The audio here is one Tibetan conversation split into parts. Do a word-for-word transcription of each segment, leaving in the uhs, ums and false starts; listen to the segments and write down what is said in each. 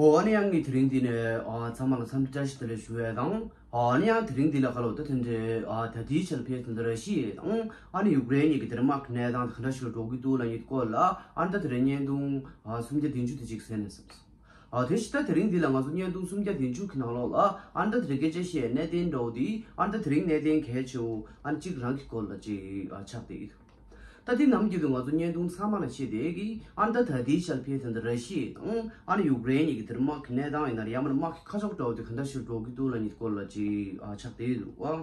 འོ་ཨ་ནི་ཡང་ངས་དེ་རིང་འདི་ནས་ཨ་ཚང་མ་ལ་འཚམས་འདྲི་བཀྲ་ཤིས་བདེ་ལེགས་ཞུ་ཡས་དང་། ཨ་ནི་ཡང་དེ་རིང་འདི་ལ་ཁ་ལོ་ད་དེ་འདྲའི་ཨ་ད་ལྟའི་ཆར་ཕེབས་དེ་འདྲ་ར་ཤི་ཡ་དང་ཨ་ནི་ཡུཀ་རེན་གཉིས་ཀྱི་དེ་རིང་དམག་གི་གནས་སྟངས་དེ་ག་འདྲ་ཞིག་ལ་འགྲོ་གི་འདུག་ལབ་མཁན་སྐོར་ལ་ཨ་ནི་ད་དེ་རིང་བརྙན་ཐུང་ཨ་སུམ་བརྒྱ་བདུན་ཅུ་དེ་ཅིག་གསན་ནས་སོང་། ཨ་དེ་བཞིན་ད་དེ་རིང་འདི་ལ་ང་ཚོ་བརྙན་ཐུང་སུམ་བརྒྱ་བདུན་ཅུ་གི་ནང་ལོགས་ལ་ཨ་ནི་ད་དེ་རིང་སྐད་ཆ་བཤད་གནད་དོན་འདྲ་བོ་འདི་ཨ་ནི་ད་དེ་རིང་གནད་དོན་གལ་ཆེ་བོ་ཨ་ནི་གཅིག་རང་གི་སྐོར་ལ་ཅིག་ཨ་ཆགས་བསྡད་ཀྱི་འདུག་ད་དེ་ནམ་རྒྱུན་དུ་ང་ཚོ་བརྙན་ཐུང་ཚང་མ་ལ་བཤད་བསྡད་ཀྱི་ཨ་ནི་ད་ད་ལྟའི་ཆར་ཕེབས་དེ་འདྲ་ར་ཤི་ཡ་དང་ཨ་ནི་ཡུཀ་རེན་གཉིས་ཀྱི་དེར་དམག་གི་གནས་སྟངས་ཡིན་ན་རེད་ཡང་མིན་ན་དམག་གི་ཁ་ཕྱོགས་འདྲ་བོ་དེ་ག་འདྲ་ཞིག་འགྲོ་གི་འདུག་ལབ་མཁན་སྐོར་ལ་ཅིག་ཨ་ཆགས་བསྡད་ཀྱི་འདུག་ཨ།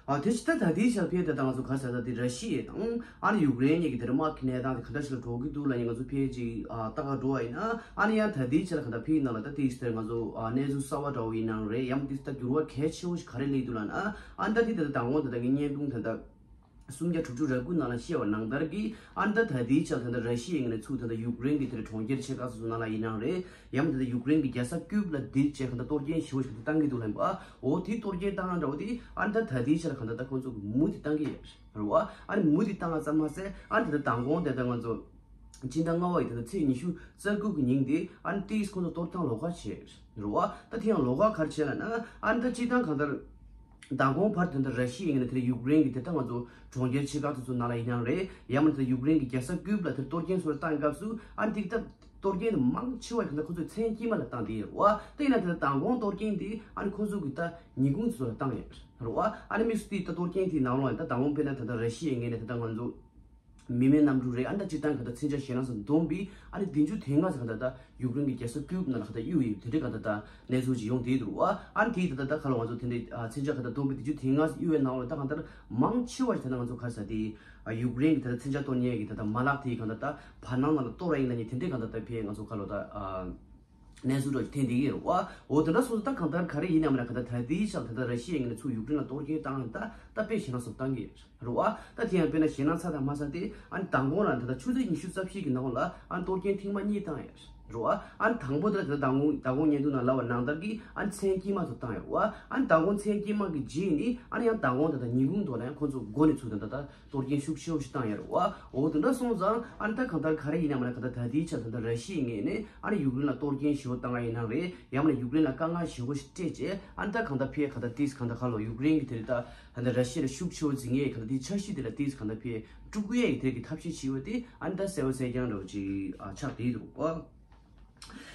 ཨ་དེ་ཕྱི་ད་ད་ལྟའི་ཆར་ཕེབས་དེ་ད་ང་ཚོ་ག་ས་ད་དེ་ར་ཤི་ཡ་དང་ཨ་ནི་ཡུཀ་རེན་གཉིས་ཀྱི་དེར་དམག་གི་གནས་སྟངས་དེ་ག་འདྲ་ཞིག་ལ་འགྲོ་གི་འདུག་ལབ་མཁན་ང་ཚོ་ཕེབས་ཅིག་ཨ་ལྟ་ག་འགྲོ་བ་ཡིན་ན་ཨ་ནི་ཡང་ད་ལྟའི་ཆར་ག་ད་ཕེབས་ནང་ལ་ད་དེ་ཕྱི་ད་ང་ཚོ་ཨ་གནས་ཚུལ་གསར་བ་འདྲ་བོ་ཡིན་ནའང་རེད་ཡང་དེ་ད་འགྱུར་བ་གལ་ཆེ་བོ་ཞིག་ག་རེ་སླེབས་འདུག་ལབ་ན་ཨ་ནི་ད་དེ་ད་ད་དང་པོ་ད་ད་ངའི་བརྙན་ཐུང་ད་ད། སུམ་བརྒྱ་དྲུག་ཅུ་རེ་དགུ་ནང་ལ་བཤད་པ་ནང་ལྟར་གྱི་ཨ་ནི་ད་ད་ལྟའི་ཆར་ད་ལྟ་ར་ཤི་ཡའི་ངོས་ནས་ཚུར་ད་ལྟ་ཡུཀ་རེན་གྱི་དེར་གྲོང་ཁྱེར་ཆེ་ཁག་སོ་སོ་ནང་ལ་ཡིན་ནའང་རེད་ཡང་ད་ལྟ་ཡུཀ་རེན་གྱི་རྒྱལ་ས་ཀིབ་ལ་དེ་བྱས་གང་ལྟར་གཏོར་སྐྱོན་ཞེ་པོ་ཞིག་ད་བཏང་གི་འདུག་ལབ་པ། འོ་དེ་གཏོར་སྐྱོན་བཏང་ཡ་འདྲ་བོ་དེ་ཨ་ནི་ད་ད་ལྟའི་ཆར་གང་ལྟར་ད་ཁོང་ཚོ་གི་མུ་དེ་བཏང་གི་ཡོད་རེད་བ། ཨ་ནི་མུ་དེ་བཏང་ཡ་ཙམ་མ་ཟད་ཨ་ནི་ད་ལྟ་མདང་དགོང་དེ་ད་ང་ཚོ་སྤྱི་ཟླ་ལྔ་པ་ཡི་ད་ལྟ་ཚེས་ཉི་ཤུ་རྩ་དགུ་གི་ཉིན་དེ་ཨ་ནི་ཏིས་ཁོང་ཚོ་གཏོར་བཏང་ལོགས་ཀ་བྱས་རེད་བ། ད་དེ་ཡང་ལོགས་ཀ་ག་རེ་བྱས་ལབ་ན་ཨ་ནི་ད་སྤྱི་བཏང་གང་ལྟར། མདང་དགོང་བར་དུ་ད་ར་ཤི་ཡའི་ངོས་ནས་དེར་ཡུཀ་རེན་གྱི་དེ་ལྟ་ང་ཚོ་གྲོང་ཁྱེར་ཆེ་ཁག་དེ་ཚོ་ནང་ལ་ཡིན་ནའང་རེད་ཡང་མིན་ད་ཡུཀ་རེན་གྱི་རྒྱལ་ས་ཀིབ་ལ་དེར་གཏོར་སྐྱོན་སོགས་བཏང་སྐབས་སུ་ཨ་ནི་དེ་ལྟ་གཏོར་སྐྱོན་དེ་མང་ཆེ་བ་གང་ལྟར་ཁོ་ཚོས་མཚན་དཀྱིལ་མ་ལ་བཏང་བསྡད་ཡོད་རེད་བ། དེ་ཡིན་ན་དེ་ལྟ་མདང་དགོང་གཏོར་སྐྱོན་དེ་ཨ་ནི་ཁོ་ཚོ་གི་ད་ཉིན་གུང་དེ་ཚོ་ལ་བཏང་ཡོད་རེད་བ། ཨ་ནི་དམིགས་སུ་དེ་ལྟ་གཏོར་སྐྱོན་དེ་ནང་ལོགས་ལ་ད་མདང་དགོང་དཔེར་ན་ད་ལྟ་ར་ཤི་ཡའི་ངོས་ནས་ད་ལྟ་ང་ཚོ། མི་མེད་གནམ་གྲུ་རེད་ཨ་ནི་ད་སྤྱིར་བཏང་ག་ད་མཚོན་ཆ་ཞེད་སྣང་སོགས་བསྡོམས་པས་ཨ་ནི་བདུན་ཅུ་དོན་ལྔ་ཙམ་ག་ད་ད་ཡུཀ་རེན་གྱི་རྒྱལ་ས་ཀིབ་ནང་ལ་ག་ད་གཡུག་ཡོད་དེ་འདྲའི་ག་ད་ད་གནས་ཚུལ་ཅིག་ཡོང་བསྡད་འདུག་ཨ་ཨ་ནི་དེའི་ད་ད་ད་ག་ལ་ང་ཚོ་དེ་འདྲའི་ཨ་མཚོན་ཆ་ག་ད་བསྡོམས་པས་བདུན་ཅུ་དོན་ལྔ་གཡུག་ཡོད་ནང་ལ་ད་གང་ལྟར་མང་ཆེ་བ་ཞིག་ད་ད་ང་ཚོ་ག་ས་དེ་ཨ་ཡུཀ་རེན་གྱི་ད་ད་མཚོན་ཆ་གཏོར་མཁན་གྱི་ད་ད་མ་ལག་དེའི་ག་ད་ད་བར་སྣང་ནང་ལ་གཏོར་བ་ཡིན་ལབ་མཁན་དེ་འདྲའི་ག་ད་ད་ཕེ་ང་ཚོ་ག་ལ་ད་ཨ། གནས་ཚུལ་འདྲ་ཞིག་ཐོན་བསྡད་ཀྱི་ཡོད་རེད་བ། འོ་དེ་འདྲ་སོང་ཙང་ད་གང་ལྟར་ག་རེ་ཡིན་ནའང་མིན་ན་ག་ད་ད་ལྟའི་ཆར་ད་ལྟ་ར་ཤི་ཡའི་ངོས་ནས་ཚུར་ཡུཀ་རེན་ལ་གཏོར་སྐྱོན་བཏང་ཡོད་ད་ད་དཔེ་ཞེད་སྣང་སོགས་བཏང་གི་ཡོད་རེད་བ། ད་དེ་ཡང་དཔེར་ན་ཞེད་སྣང་ཚ་དང་མ་ཚ་དེ་ཨ་ནི་མདང་དགོང་རང་ད་ལྟ་ཆུ་ཚོད་ཉི་ཤུ་རྩ་བཞི་གི་ནང་ལ་ཨ་ནི་གཏོར་སྐྱོན་ཐེངས་མ་གཉིས་བཏང་ཡོད་རེད་བ། ཨ་ནི་དང་པོ་དེ་ལ་ད་ལྟ་མདང་དགོང་མདང་དགོང་བརྙན་ཐུང་ནང་ལབ་པ་ནང་ལྟར་གྱི་ཨ་ནི་མཚན་དཀྱིལ་མ་ཚོ་བཏང་ཡོད་རེད་བ། ཨ་ནི་མདང་དགོང་མཚན་དཀྱིལ་མ་གི་རྗེས་ནི་ཨ་ནི་ཡང་མདང་དགོང་ད་ལྟ་ཉིན་གུང་ཐོག་ལ་ཡང་ཁོང་ཚོ་མགོ་ནས་ཚུར་ད་ལྟ་ད། གཏོར་སྐྱོན་ཤུགས་ཆེ་བོ་ཞིག་བཏང་ཡོད་རེད་བ། འོ་དེ་འདྲ་སོང་ཙང་ཨ་ནི་ད་གང་ལྟར་ག་རེ་ཡིན་ནའང་མིན་ན་ག་ད་ད་ལྟའི་ཆར་ད་ལྟ་ར་ཤི་ཡའི་ངོས་ནས་ཨ་ནི་ཡུཀ་རེན་ལ་གཏོར་སྐྱོན་ཞེ་པོ་བཏང་ཡ་ཡིན་ནའང་རེད་ཡང་མིན་ན་ཡུཀ་རེན་ལ་དཀའ་ངལ་ཞེ་པོ་ཞིག་སྤྲད་བྱས་ཨ་ནི་ད་གང་ལྟར་ཕེ་ག་ད་ཏིས་གང་ལྟར་ག་ལོ་ཡུཀ་རེན་གྱི་དེ་རེད་ད་ད་ལྟ་ར་ཤི་ཡ་ལ་ཤུགས་ཆེ་བོ་འཛིང་ཡས་ག་ད་དེའི་འཆར་གཞི་དེ་ལ་ཏིས་གང་ལྟར་ཕེ་དཀྲུག་ཡས་ཀྱི་དེ་གི་ཐབས་ཤེས་བྱེད་ཡོད་དེ་ཨ་ནི་ད་གསལ་བོ་གསལ་རྐྱང་འདྲ་བོ་ཅིག་ཨ་ཆགས་བསྡད་འདུག་བ།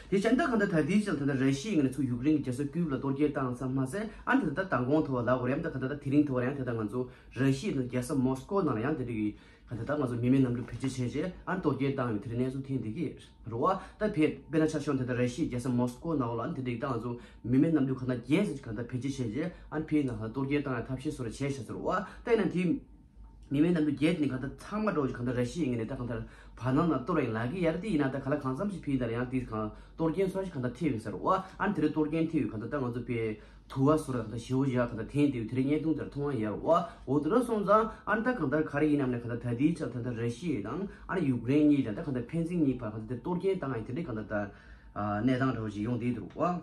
དེ་བྱས་ད་གང་ལྟར་ད་ལྟའི་ཆར་ད་ལྟ་ར་ཤི་ཡའི་ངོས་ནས་ཚུར་ཡུཀ་རེན་གྱི་རྒྱལ་ས་ཀིབ་ལ་གཏོར་སྐྱོན་བཏང་ཙམ་མ་ཟད་ཨ་ནི་ད་ལྟ་མདང་དགོང་ཐོག་ལ་ལབ་དགོས་རེད་ཡང་ད་གང་ལྟར་ད་དེ་རིང་ཐོག་ལ་ཡང་ད་ལྟ་ང་ཚོ་ར་ཤི་ཡའི་ད་རྒྱལ་ས་མོ་སི་ཀོ་ནང་ལ་ཡང་དེ་འདྲ་གི་གང་ལྟར་ད་ང་ཚོ་མི་མེད་གནམ་གྲུ་བེད་སྤྱོད་བྱས་རྗེས་ཨ་ནི་གཏོར་སྐྱོན་བཏང་ཡོད་དེ་འདྲའི་གནས་ཚུལ་ཐོན་བསྡད་ཀྱི་རེད་བ། ད་དཔེ་དཔེར་ན་ཆ་བཞག་ན་ད་ལྟ་ར་ཤི་ཡའི་རྒྱལ་ས་མོ་སི་ཀོ་ནང་ལ་ཨ་ནི་དེ་འདྲ་གི་ད་ང་ཚོ་མི་མེད་གནམ་གྲུ་གང་ལྟར་བརྒྱད་ཙམ་ཅིག་གང་ལྟར་བེད་སྤྱོད་བྱས་རྗེས་ཨ་ནི་ཕེ་ནང་ལ་གཏོར་སྐྱོན་བཏང་ཡ་ཐབས་ཤེས་བཟོ་འདྲ་བྱས་བཞག་ཟེར་བ། ད་ཡིན་ན་དེ། མི་མེད་གནམ་གྲུ་བརྒྱད་དེ་ནི་གང་ལྟར་ཚང་མ་འགྲོ་ཞིག་གང་ལྟར་ར་ཤི་ཡའི་ངོས་ནས་ད་གང་ལྟར་བར་སྣང་ནང་གཏོར་ཡིན་ལབ་ཀྱི་ཡོད་རེད་དེ་ཡིན་ན་ད་ག་ལ་གང་འཚམ་ཞིག་ཕེ་ཡིན་ད་ལ་ཡང་དེ་གང་གཏོར་སྐྱོན་སོགས་ཞིག་གང་ལྟར་ཐེབས་ཡོད་ཟེར་བ། ཨ་ནི་དེ་རིང་གཏོར་སྐྱོན་ཐེབས་ཡོད་གང་ལྟར་ད་ང་ཚོ་པའི་དུ་བ་སོགས་ལ་གང་ལྟར་ཞེ་པོ་ཞིག་གང་ལྟར་ཐེབས་དེ་དེ་རིང་བརྙན་ཐུང་དེར་མཐོང་བ་ཡོད་རེད་བ། འོ་དེ་འདྲ་སོང་ཙང་ཨ་ནི་ད་གང་ལྟར་ག་རེ་ཡིན་ནམ་ནས་གང་ལྟར་ད་ལྟའི་ཆར་ད་ལྟ་ར་ཤི་ཡ་དང་ཨ་ནི་ཡུཀ་རེན་གཉིས་དང་ད་གང་ལྟར་ཕན་ཚུན་གཉིས་བར་གང་ལྟར་དེ་གཏོར་སྐྱོན་བཏང་ཡ་དེ་འདྲའི་གང་ལྟར་ད་གནས་སྟངས་འདྲ་བོ་ཞིག་ཡོང་བསྡད་འདུག་བ།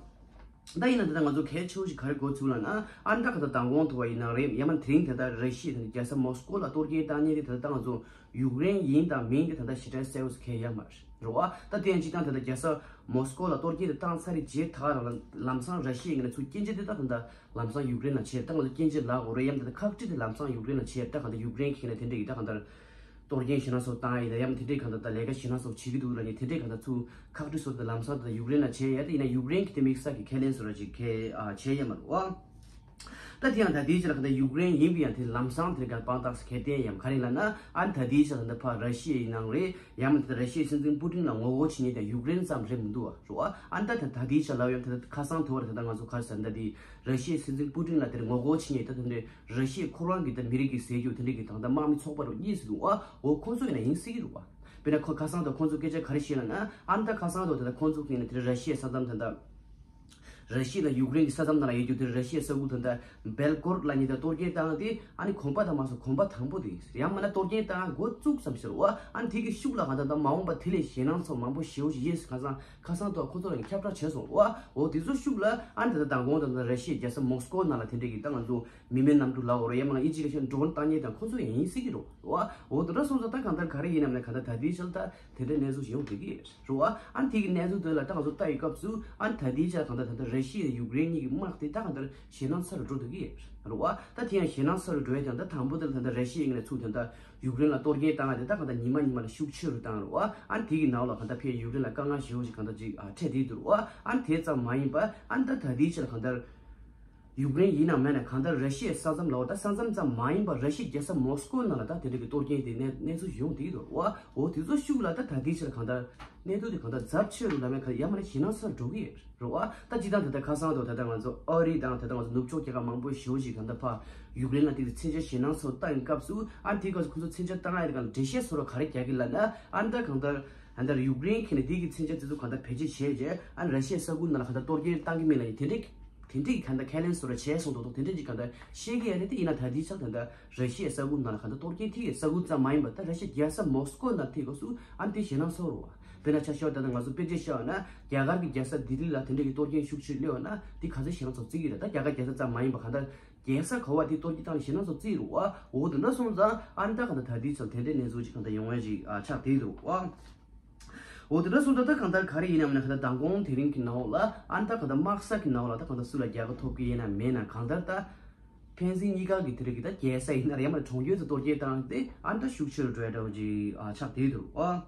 ད་ཡིན་ན་ད་ལྟ་ང་ཚོ་གལ་ཆེ་བོ་ཞིག་ག་རེ་གོ་ཚུལ་ལབ་ན་ཨ་ནི་ད་ག་ད་མདང་དགོང་ཐོག་ཡིན་ན་རེད་ཡང་མ་དེ་རིང་ད་ལྟ་ར་ཤི་ཡ་དང་རྒྱལ་ས་མོ་སི་ཀོ་ལ་གཏོར་སྐྱོན་བཏང་མཁན་དེ་ད་ལྟ་ང་ཚོ་ཡུཀ་རེན་ཡིན་དང་མིན་དེ་ད་ལྟ་ཞེ་དྲག་གསལ་བོ་ཞིག་གང་ཡང་ཡོད་མ་རེད་བ། ད་དེ་ཡང་སྤྱིར་བཏང་ད་ལྟ་རྒྱལ་ས་མོ་སི་ཀོ་ལ་གཏོར་སྐྱོན་དེ་བཏང་ཚར་རྗེས་ད་ག་རང་ལ་ལམ་སང་ར་ཤི་ཡའི་ངོས་ནས་ཚུར་སྐྱོན་བརྗོད་དེ་ད་ད་ལྟ་ལམ་སང་ཡུཀ་རེན་ལ་བྱས་ད་ང་ཚོ་སྐྱོན་བརྗོད་ལབ་དགོས་རེད་ཡང་ད་ལྟ་ཁག་དཀྲི་དེ་ལམ་སང་ཡུཀ་རེན་ལ་བྱས་ད་ག་ད་ཡུཀ་རེན་གྱི་ནས་དེ་འདྲ་ཡིན་ད་ག་ད། གཏོར་སྐྱོན་ཞེད་སྣང་སོགས་བཏང་ཡིན་ན་ཡང་དེ་འདྲའི་གང་ལྟར་ད་ལས་ཀ་ཞེད་སྣང་སོགས་བྱེད་ཀྱི་འདུག་ལབ་ནས་དེ་འདྲའི་གང་ལྟར་ཚུར་ཁག་དཀྲི་སོགས་དང་ལམ་སང་དང་ཡུཀ་རེན་ལ་བྱས་ཡ་དེ་ཡིན་ན་ཡུཀ་རེན་གྱི་དེ་དམིགས་བསལ་གྱི་ཁས་ལེན་བཟོ་འདྲ་ཅིག་གལ་ཨ་བྱས་ཡོད་མ་རེད་བ། ད་དེ་ཡང་ད་དེའི་ཆ་ལ་གང་ལྟར་ཡུཀ་རེན་ཡིན་པ་ཡང་དེ་ལམ་སང་དེ་ག་དཔང་རྟགས་སུ་ཁས་ལེན་ཡང་ག་རེ་ལབ་ན་ཨ་ནི་ད་དེའི་ཆ་ལ་གང་ལྟར་ཕར་ར་ཤི་ཡའི་ནང་རེད་ཡང་མིན་ད་ར་ཤི་ཡའི་སྲིད་འཛིན་པུ་ཏིན་ལ་ངོ་རྒོལ་བྱེད་མཁན་དེ་ཡུཀ་རེན་ཙམ་རེད་མི་འདུག་བ་རེད་བ། ཨ་ནི་ད་ད་དེའི་ཆ་ལ་ཡང་ད་ཁ་སང་དེ་བར་ད་ད་ང་ཚོ་ག་རེ་ཟེར་ད་དེ་ར་ཤི་ཡའི་སྲིད་འཛིན་པུ་ཏིན་ལ་དེར་ངོ་རྒོལ་བྱེད་མཁན་ད་དེ་འདྲའི། ར་ཤི་ཡ་ཁོ་རང་གི་ད་མི་རིགས་ཀྱི་ཟས་རྒྱུ་དེ་འདྲ་གི་དང་ད་དམག་མི་ཚོགས་པ་རུ་གཉིས་སུ་འདུག་ཨ། འོ་ཁོང་ཚོ་ཡིན་ན་ཡིན་སྲིད་ཀྱི་རེད་བ། དཔེར་ན་ཁོ་ཁ་སང་དུ་ཁོང་ཚོ་སྐད་ཆ་ག་རེ་བཤད་ལབ་ན་ཨ་ནི་ད་ཁ་སང་དུ་ད་ཁོང་ཚོ་གི་ནི་དེ་ར་ཤི་ཡའི་ས་མཚམས་ད་ད་ ར་ཤི་ཡ་དང་ཡུཀ་རེན་གྱི་ས་མཚམས་ནང་ལ་ཡོད་རྒྱུ་དེ་ར་ཤི་ཡའི་ས་ཁུལ་དེ་འདྲ་སྦེལ་གོརོད་ལབ་མཁན་དེ་གཏོར་སྐྱོན་བཏང་སྟེ། ཨ་ནི་གོམ་པ་དང་མ་སོང་གོམ་པ་དང་པོ་དེ་ཡིན། ཡང་མིན་ན་གཏོར་སྐྱོན་བཏང་འགོ་བཙུགས་ཙམ་ཞིག་རེད་བ། ཨ་ནི་དེ་གི་ཤུགས་ལ་གང་ལྟར་ད་མ་འོངས་པ་དེ་ལས་ཞེད་སྣང་ཚོར་མང་པོ་ཞེ་པོ་ཞིག་ཡིན། ཁ་སང་ཁ་སང་ཐོག་ཁོ་ཚོ་ལ་ཁྱབ་བསྒྲགས་བྱས་སོང་བ། འོ་དེ་ཚོ་ཤུགས་ལ་ཨ་ནི་ད་ལྟ་མདང་དགོང་ད་ལྟ་ར་ཤི་ཡའི་རྒྱལ་ས་མོ་སི་ཀོ་ནང་ལ་དེ་འདྲ་གི་ད་ང་ཚོ་མི་མེད་གནམ་གྲུ་ལབ་དགོས་རེད། ཡང་མིན་ན་ཨི་ཇི་ལ་ཤང་ཌོ་རོན་བཏང་མཁན་དང་ཁོ་ཚོ་ཡིན་སྲིད་ཀྱི་རེད་བ། འོ་དེ་འདྲ་སོང་ཙང་ད་གང་ལྟར་ག་རེ་ཡིན་ནམ་ན་གང་ལྟར་ད་ལྟའི་ཆར་ད་དེ་འདྲའི་གནས་ཚུལ་ཞིག་ཡོང་བསྡད་ཀྱི་རེད་བ། ཨ་ནི་དེ་གི་གནས་ཚུལ་དེ་ལ་ད་ང་ཚོ་ལྟ་ཡི་སྐབས་སུ་ཨ་ནི་ད་ལྟའི་ཆར་གང་ལྟར་ད་ལྟ་ར་ཤི་ཡ་ཡུཀ་རེན་གཉིས་ཀྱི་དམག་དེ་ད་གང་ལྟར་ཞེད་སྣང་ཚ་རུ་འགྲོ་སྡོད་ཀྱི་རེད་བ། ད་དེ་ཡང་ཞེད་སྣང་ཚ་རུ་འགྲོ་ཡ་དེ་ད་དང་པོ་དེ་ལ་ད་ལྟ་ར་ཤི་ཡའི་ངོས་ནས་ཚུར་དེ་ད་ཡུཀ་རེན་ལ་གཏོར་སྐྱོན་བཏང་ཡ་དེ་ད་གང་ལྟར་ཉི་མ་ཉི་མ་ལ་ཤུགས་ཆེ་རུ་བཏང་རེད་བ། ཨ་ནི་དེ་གི་ནང་ལ་གང་ལྟར་ཕར་ཡུཀ་རེན་ལ་དཀའ་ངལ་ཞེ་པོ་ཞིག་གང་ལྟར་ཅིག་ཨ་འཕྲད་བསྡད་འདུག་རེད་བ། ཨ་ནི་དེ་ཙམ་མ་ཡིན་པ་ཨ་ནི་ད་ད་ལྟའི་ཆར་གང་ལྟར་ཡུཀ་རེན་ཡིན་ནམ་མིན་ན་གང་ལྟར་ར་ཤི་ཡའི་ས་མཚམས་ལ་འོ་ད་ས་མཚམས་ཙམ་མ་ཡིན་པ་ར་ཤི་ཡའི་རྒྱལ་ས་མོ་སི་ཀོ་ནང་ལ་ད་དེ་འདྲ་གི་གཏོར་སྐྱོན་དེ་གནས་གནས་ཚུལ་ཡོང་བསྡད་འདུག་རེད་བ། འོ་དེ་ཚོ་ཤུགས་ལ་ད་ད་ལྟའི་ཆར་གང་ལྟར་གནས་ཚུལ་དེ་གང་ལྟར་ཚབས་ཆེ་རུ་ལ་མེད་ག་ཡ་མ་ན་ཞེད་སྣང་ཚ་རུ་འགྲོ་གི་ཡོད་རེད་བ། ད་སྤྱིར་བཏང་ད་ལྟ་ཁ་སང་དུ་ད་ལྟ་ང་ཚོ་ཨ་རི་དང་ད་ལྟ་ང་ཚོ་ནུབ་ཕྱོགས་རྒྱལ་ཁབ་མང་པོ་ཞེ་པོ་ཞིག་གང་ལྟར་ཕར་ཡུཀ་རེན་ལ་དེ་གི་མཚོན་ཆ་ཞེད་སྣང་ཚ་རུ་བཏང་ཡོད་སྐབས་སུ་ཨ་ནི་དེའི་སྐབས་སུ་ཁོ་ཚོ་མཚོན་ཆ་བཏང་ཡ་དེ་གང་ལ་འགྲེལ་བཤད་བཟོ་ར་ག་རེ་རྒྱག་གི་ལབ་ན། ཨ་ནི་ད་གང་ལྟར་ཨ་ནི་ད་ཡུཀ་རེན་གྱིས་ནི་དེ་གི་མཚོན་ཆ་དེ་ཚོ་གང་ལྟར་བེད་སྤྱོད་བྱས་རྗེས་ཨ་ནི་ར་ཤི་ཡའི་ས་ཁུལ་ནང་ལ་གང་ལྟར་གཏོར་སྐྱོན་བཏང་གི་མིན་ལབ་ཡ་དེ་འདྲའི་དེ་འདྲའི་གང་ལྟར་ཁས་ལེན་བཟོ་ར་བྱས་སོང་དོ་དོ་དེ་འདྲའི་ཅིག་གང་ལྟར་བཤད་ཀྱི་ཡ་རེད། དེ་ཡིན་ན་ད་ལྟའི་ཆར་ད་ལྟ་ར་ཤི་ཡའི་ས་ཁུལ་ནང་ལ་གང་ལྟར་གཏོར་སྐྱོན་ཐེབས་ཡོད། ས་ཁུལ་ཙམ་མ་ཡིན་པར་ད་ར་ཤི་ཡའི་རྒྱལ་ས་མོ་སི་ཀོ་ནང་ཐེབས་སྐབས་སུ་ཨ་ནི་དེ་ཞེད་སྣང་ཚ་རུ་བ། དཔེར་ན་ཆ་བཞག་ད་ལྟ་ང་ཚོ་དཔེ་ཆ་བཞག་ན་རྒྱ་གར་གྱི་རྒྱལ་ས་ལྡི་ལི་ལ་དེ་འདྲ་གི་གཏོར་སྐྱོན་ཤུགས་ཆེ་སླེབས་པ་ན་དེ་ག་ཚོད་ཞེད་སྣང་ཚ་རུ་བརྩི་གི་རེད། ད་རྒྱ་གར་རྒྱལ་ས་ཙམ་མ་ཡིན་པར་གང་ལྟར་རྒྱལ་ས་ག་བ་དེ་གཏོར་སྐྱོན་བཏང་ནས་ཞེད་སྣང་ཚ་རུ་བརྩི་རུ་བ། འོ་དེ་འདྲ་སོང་ཙང་ཨ་ནི་ད་གང་ལྟར་ད་ལྟའི་ཆར་དེ་འདྲའི་གནས་ཚུལ་ཅིག་གང་ལྟར་ཡོང་བ་ཞིག་ཨ་ཆགས་བསྡད་འདུག་བ། འོ་དེ་འདྲ་སོང་ཙང་ད་གང་ལྟར་ག་རེ་ཡིན་ནམ་ན་གང་ལྟར་མདང་དགོང་དེ་རིང་གི་ནང་ལ་ཨ་ནི་ད་གང་ལྟར་དམག་ས་གི་ནང་ལ་ད་གང་ལྟར་སུ་ལ་རྒྱལ་ཁ་ཐོབ་ཀྱི་ཡིན་ན་མེད་ན་གང་ལྟར་ད་ཕན་ཚུན་གཉིས་ཀ་གི་དེ་རིགས་ཀྱི་ད་རྒྱལ་ས་ཡིན་ན་རེད་ཡང་མིན་ན་གྲོང་ཁྱེར་དུ་གཏོར་སྐྱོན་བཏང་སྟེ་ཨ་ནི་ད་ཤུགས་ཆེ་རུ་འགྲོ་ཡ་འདྲ་བོ་ཅིག་ཨ་ཆགས་བསྡད་འདུག་ཨ།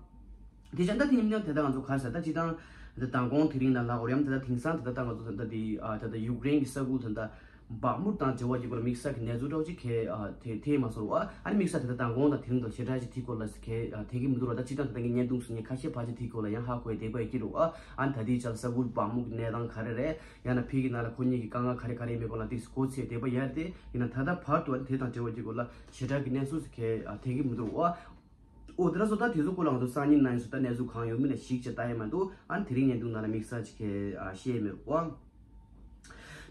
དེ་བྱས་ད་དེ་ཉིན་ནས་དེ་ལྟ་ང་ཚོ་ག་རེ་ཟེར་ད་སྤྱིར་བཏང་ད་མདང་དགོང་དེ་རིང་ན་ལབ་དགོས་རེད་ཡང་དེ་ལྟ་དེང་སང་དེ་ལྟ་ད་ང་ཚོ་ད་ལྟ་དེ་ཨ་ད་ལྟ་ཡུཀ་རེན་གྱི་ས་ཁུལ་དེ་ལྟ་སྦག་མུག་དང་འབྲེལ་བ་ཡོད་པ་ལ་དམིགས་བསལ་གྱི་གནས་ཚུལ་འདྲ་བོ་ཅིག་གས་ཨ་དེ་དེ་མ་སོང་བ། ཨ་ནི་དམིགས་བསལ་དེ་ལྟ་མདང་དགོང་དང་དེ་རིང་དང་ཞེ་དྲག་ཅིག་དེའི་སྐོར་ལ་གས་ཨ་དེ་གི་མི་འདུག་ར། ད་སྤྱིར་བཏང་དེ་ལྟ་ངས་བརྙན་ཐུང་བཟོ་མཁན་ཁ་ཤས་ཕལ་ཆེར་དེའི་སྐོར་ལ་ཡང་ཧ་གོ་ཡ་དེ་འདྲ་ཡོད་ཀྱི་རེད་བ། ཨ་ནི་ད་ལྟའི་ཆར་ས་ཁུལ་སྦག་མུག་གི་གནས་སྟངས་ག་རེ་རེད། ཡང་ན་ཕ་གི་ནང་ལ་ཁོ་གཉིས་ཀྱི་དཀའ་ངལ་ག་རེ་ག་རེ་མེད་པ་ལ་ཏིག་གོ་ཚད་དེ་འདྲ་ཡོད་རེད་དེ། ཡིན་ན་ད་ལྟ་བར་དུ་ཨ་ནི་དེ་དང་འབྲེལ་བ་གྱི་སྐོར་ལ་ཞེ་དྲག་གི་གནས་ཚུལ་ཟེར་མཁན་ཨ་དེ་གི་མི་འདུག་ཨ། འོ་དེ་འདྲ་སོང་ཙང་ད་དེ་ཚོ་སྐོར་ལ་ང་ཚོ་སང་ཉིན་གནངས་ཉིན་སུ་ད་གནས་ཚུལ་གང་ཡོད་མིན་ལ་ཞིབ་ཅིག་ལྟ་ཡས་མ་འདུག་ཨ་ནི་དེ་རིང་བརྙན་ཐུང་ནང་ལ་དམིགས་བསལ་ཅིག་གས་ཨ་བཤད་ཡས་མི་འདུག་ཨ།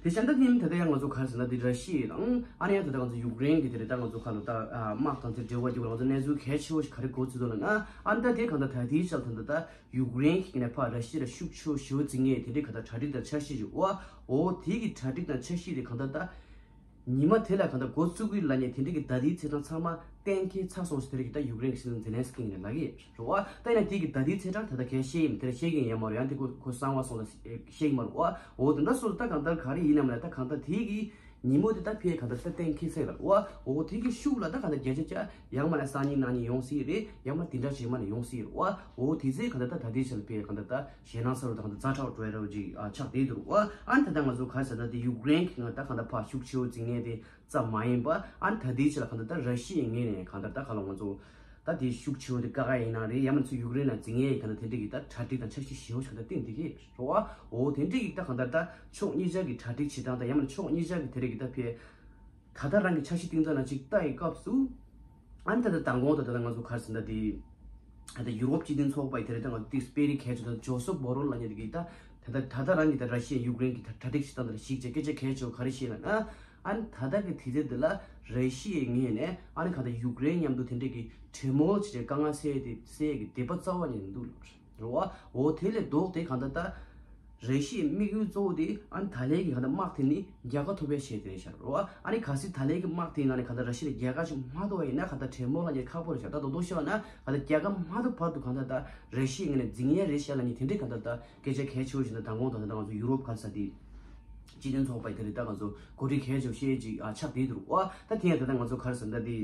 དེ་བྱས་ད་དེ་ནི་ད་ལྟ་ཡང་ང་ཚོ་ག་རེ་ཟེར་ན་དེ་ར་ཤི་ཡ་དང་ཨ་ནི་ཡང་ད་ལྟ་ང་ཚོ་ཡུཀ་རེན་གྱི་དེ་རེད། ད་ང་ཚོ་ཁ་ལོ་ད་ཨ་དམག་དང་དེ་འབྲེལ་བ་རྒྱུག་ལ་ང་ཚོ་གནས་ཚུལ་གལ་ཆེ་བོ་ཞིག་ག་རེ་གོ་ཚུལ་འདུག་ལབ་ན། ཨ་ནི་ད་དེ་གང་ལྟར་ད་དེའི་ཆར་ད་ལྟ་ད་ཡུཀ་རེན་གྱི་ནས་ཕར་ར་ཤི་ཡ་ལ་ཤུགས་ཆེ་བོ་ཞེ་པོ་འཛིང་ངེས་དེ་འདྲའི་གང་ལྟར་གྲ་སྒྲིག་དང་འཆར་གཞི་ཞིག་ཨོ་ཨོ་དེ་གི་གྲ་སྒྲིག་དང་འཆར་གཞི་དེ་གང་ལྟར་ད། ཉི་མ་དེ་ལ་གང་ལྟར་འགོ་བཙུགས་ཀྱི་ལ་ཉེ་དེ་འདྲ་གི་ད་ལྟའི་ཚེས་གྲངས་ཚང་མ་གཏན་འཁེལ་ཚར་སོང་ཟེར་དེ་རིགས་ད་ཡུཀ་རེན་གྱི་སྲིད་བློན་ཛེ་ལན་སི་ཀི་ནས་ལབ་ཀྱི་རེད་བ། ད་ཡིན་ན་དེ་གི་ད་ལྟའི་ཚེས་གྲངས་ད་ལྟ་གས་བཤད་ཀྱི་མི་དེ་ར་བཤད་ཀྱི་ཡིན་ཡ་མ་རེད། ཡང་དེ་ཁོ་ཁོ་གསང་བ་སོང་ལ་བཤད་ཀྱི་མ་རེད་བ། འོ་དེ་འདྲ་སོང་ད་གང་ལྟར་ག་རེ་ཡིན་ནམ་ལ་ད་གང་ལྟར་དེ་གི་ཉིན་མོ་དེ་ད་ཕེ་གང་ལྟར་ད་གཏན་འཁེལ་ཚར་ལ་བ། འོ་དེ་གི་ཤུགས་ལ་ད་གང་ལྟར་བརྒྱ་ཆ་བརྒྱ་ཡང་མ་ལ་སང་ཉིན་གནངས་ཉིན་ཡོང་སྲིད་རེད། ཡང་མ་དེ་འདྲ་བྱེད་མ་ནས་ཡོང་སྲིད་རེད་བ། འོ་དེ་ཚེ་གང་ལྟར་ད་ད་ལྟའི་ཆར་ལ་ཕེ་གང་ལྟར་ད། ཞེད་སྣང་ཚ་རུ་དང་ཛ་དྲག་འགྲོ་ཡ་ར་བ་ཅིག་ཨ་ཆགས་བསྡད་འདུག་ཨ། ཨ་ནི་ད་ལྟ་ང་ཚོ་ག་རེ་ཟེར་ན་དེ་ཡུཀ་རེན་གྱི་ནང་ད་གང་ལྟར་ཕར་ཤུགས་ཆེ་བོ་འཛིང་མཁན་དེ་ཙམ་མ་ཡིན་པ། ཨ་ནི་ད་ལྟའི་ཆ་ལ་གང་ལྟར་ད་ར་ཤི་ཡའི་ངོས་ནས་གང་ལྟར་ད་ག་ལ་ང་ཚོ་ད་དེ་ཤུགས་ཆེ་བོ་དེ་བཀག་ཡ་ཡིན་ན་རེད། ཡང་མིན་ཚུར་ཡུཀ་རེན་ལ་འཛིང་ཡ་ཡི་གང་ལྟར་དེ་འདྲ་གི་ད་གྲ་སྒྲིག་དང་འཆར་གཞི་ཞེ་བོ་ཞིག་གང་ལྟར་བཏིང་བསྡད་ཀྱི་རེད་བ། འོ་དེ་འདྲ་གི་ད་གང་ལྟར་ད་ཕྱོགས་གཉིས་ཆ་གི་གྲ་སྒྲིག་བྱེད་སྟངས་དང་ཡང་མིན་ཕྱོགས་གཉིས་ཆ་གི་དེ་འདྲ་གི་ད་ཕེ། ད་ལྟ་རང་གི་འཆར་གཞི་བཏིང་ཐོག་ན་ཅིག་ལྟ་ཡི་སྐབས་སུ། ཨ་ནི་ད་ལྟ་མདང་དགོང་དང་ད་ལྟ་ང་ཚོ་ག་རེ་ཟེར་ན་དེ། ད་ལྟ་ཡུ་རོབ་སྤྱི་མཐུན་ཚོགས་པ་ཡི་དེ་རེད། ད་ང་ཚོ་ཏིག་སྤེ་རི་གལ་ཆེ་ད་ཇོ་སོབ་བོ་རོལ་ལབ་མཁན་དེ་གིས་ད་ད་ལྟ་ད་ལྟ་རང་གི་ད་ར་ཤི་ཡ་ཡུཀ་རེན་གྱི་ད་གྲ་སྒྲིག་བྱེད་སྟངས་དེ་ལ་གཞིགས་བྱས་སྐད་ཆ་གལ་ཆེ་བ་ག་རེ་བཤད་ལབ་ན། ཨ་ནི་ད་ལྟ་གི་དུས་ཚོད་འདི་ལ་ར་ཤི་ཡའི་ངོས་ནས་ཨ་ནི་ག་ད་ཡུཀ་རེན་མཉམ་དུ་དེ་འདྲས་ཀྱི་གྲོས་མོལ་བྱས་ཏེ་དཀའ་ངལ་སེལ་ཏེ་སེལ་ཡས་ཀྱི་འདོད་པ་རྩ་བ་ནས་མི་འདུག་ལབ་རེད་བ། འོ་དེ་ལས་ལྡོག་སྟེ་གང་ལྟར་ད། ར་ཤི་ཡའི་དམིགས་ཡུལ་གཙོ་བོ་དེ་ཨ་ནི་ད་ལན་གྱི་གང་ལྟར་དམག་དེ་ནི་རྒྱལ་ཁ་ཐོབ་པའི་ཆེད་དེ་རེད་ཤག་རེད་བ། ཨ་ནི་གལ་སྲིད་ད་ལན་གྱི་དམག་དེའི་ནང་ནས་གང་ལྟར་ར་ཤི་ཡ་ལ་རྒྱལ་ཁ་ཞིག་མ་ཐོབ་པ་ཡིན་ན་གང་ལྟར་གྲོས་མོལ་ལ་ཉེ་ཁག་པོ་རེད་ཤག་ད་དོ་དོ་ཤོད་ན་གང་ལྟར་རྒྱལ་ཁ་མ་ཐོབ་བར་དུ་གང་ལྟར་ད་ར་ཤི་ཡའི་ངོས་ནས་འཛིང་ཡས་རེད་ཤག་ལབ་མཁན་དེ་འདྲས་གང་ལྟར་ད་སྐད་ཆ་གལ་ཆེ་བོ་ཞིག་ད་མདང་དགོང་དང་ད་ལྟ་ང་ཚོ་ཡུ་རོབ་ག་རེ་ཟེར་དེ་སྤྱི་མཐུན་ཚོགས་པ་དེ་རེད། ད་ང་ཚོ་གོ་སྒྲིག་གལ་ཆེ་བོ་བཤད་ཅིག་ཨ་ཆགས་བསྡད་འདུག་རེད་བ། ད་དེ་ཡང་ད་ལྟ་ང་ཚོ་ག་རེ་ཟེར་ད་དེ།